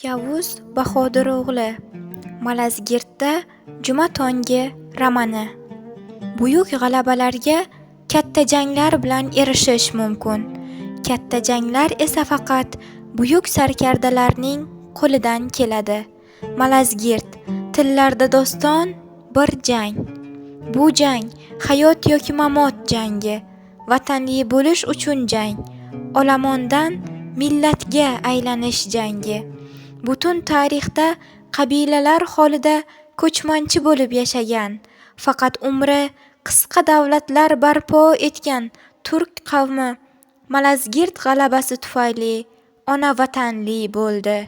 Yavuz Bahodiro'g'li Malazgirdda juma tongi romani. Buyuk g'alabalarga katta janglar bilan erishish mumkin. Katta janglar esa faqat buyuk sarkardalarning qo'lidan keladi. Malazgirt tillarda doston bir jang. Bu jang hayot yoki mamot jangi, vatanli bo'lish uchun jang, olomondan millatga aylanish jangi. Butun tarixda qabilalar holida ko'chmanchi bo'lib yashagan, faqat umri qisqa davlatlar barpo etgan turk qavmi Malazgirt g'alabasi tufayli ona vatanli bo'ldi.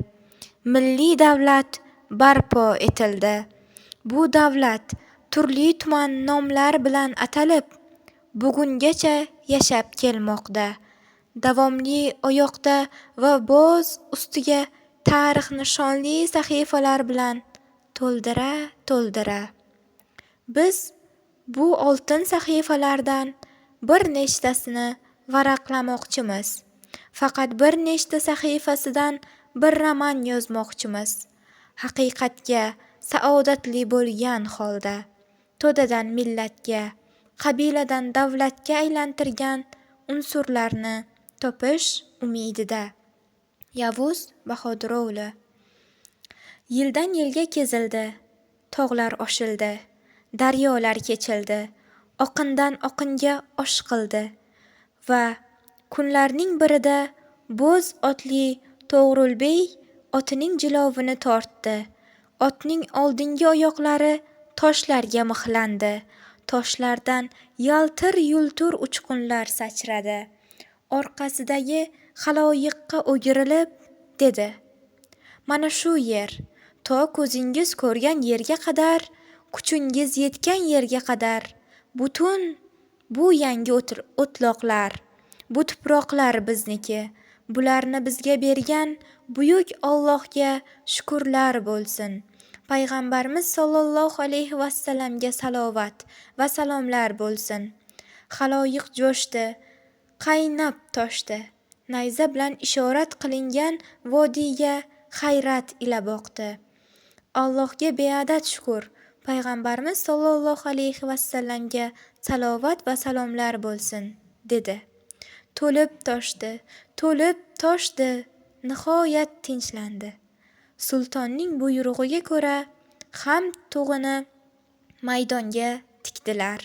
Milliy davlat barpo etildi. Bu davlat turli tuman nomlar bilan atalib, bugungacha yashab kelmoqda. Davomli oyoqda va boz ustiga tarixni shonli sahifalar bilan to'ldira-to'ldira. Biz bu oltin sahifalardan bir nechtasini varaqlamoqchimiz. Faqat bir nechta sahifasidan bir roman yozmoqchimiz. Haqiqatga saodatli bo'lgan holda, to'dadan millatga, qabiladan davlatga aylantirgan unsurlarni topish umidida. Yavuz Bahodiro'g'li. Yildan yilga kezildi, tog'lar oshildi, daryolar kechildi, oqindan oqinga oshqildi va kunlarning birida bo'z otli To'g'rulbey otining jilovini tortdi. Otning oldingi oyoqlari toshlarga mixlandi. Toshlardan yaltir-yultur uchqunlar sachradi. Orqasidagi xaloyiqqa o'girilib dedi: "Mana shu yer, to ko'zingiz ko'rgan yerga qadar, kuchingiz yetgan yerga qadar butun bu yangi o'tloqlar, bu tuproqlar bizniki. Bularni bizga bergan buyuk Allohga shukrlar bo'lsin. Payg'ambarimiz sollallohu alayhi vasallamga salovat va salomlar bo'lsin." Xaloyiq jo'shdi, qaynab toshdi. Nayza bilan ishorat qilingan vodiyga hayrat ila boqdi. Allohga beadad shukr, payg'ambarimiz sollallohu alayhi vasallamga salovat va salomlar bo'lsin, dedi. To'lib toshdi, to'lib toshdi, nihoyat tinchlandi. Sultonning buyrug'iga ko'ra hamd tug'ini maydonga tikdilar.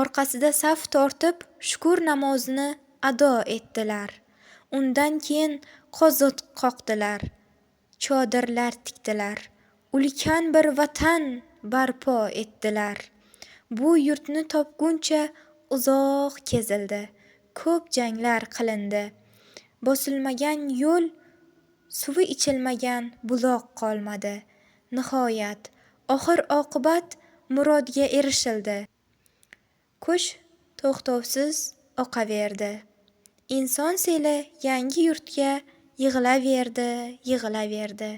Orqasida saf tortib shukr namozini ado etdilar. Undan keyin qoziq qoqdilar, chodirlar tikdilar, ulkan bir vatan barpo etdilar. Bu yurtni topguncha uzoq kezildi, ko'p janglar qilindi. Bosilmagan yo'l, suvi ichilmagan buloq qolmadi. Nihoyat, oxir-oqibat murodga erishildi. Ko'ch to'xtovsiz oqaverdi. Inson seli yangi yurtga yig'ilaverdi, yig'ilaverdi.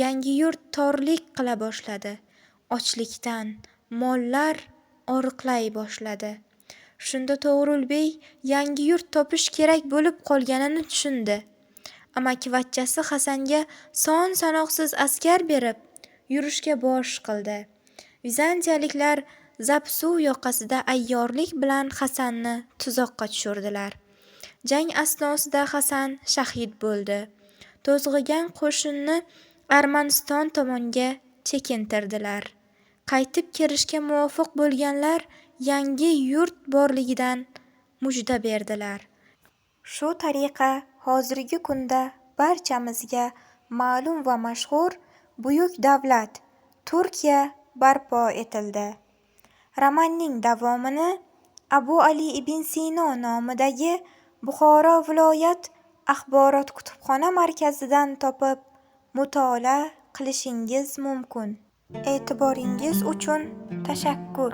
Yangi yurt torlik qila boshladi. Ochlikdan mollar oriqlay boshladi. Shunda To'g'rulbey yangi yurt topish kerak bo'lib qolganini tushundi. Amakivachchasi Hasanga son-sanoqsiz askar berib, yurishga bosh qildi. Vizantiyaliklar Zapsuv yoqasida ayyorlik bilan Hasanni tuzoqqa tushirdilar. Jang asnosida Hasan shahid bo'ldi. To'zg'igan qo'shinni Armaniston tomonga chekintirdilar. Qaytib kirishga muvaffaq bo'lganlar yangi yurt borligidan mujda berdilar. Shu tariqa hozirgi kunda barchamizga ma'lum va mashhur buyuk davlat Turkiya barpo etildi. Romanning davomini Abu Ali ibn Sino nomidagi Buxoro viloyat axborot kutubxona markazidan topib mutolaa qilishingiz mumkin. E'tiboringiz uchun tashakkur.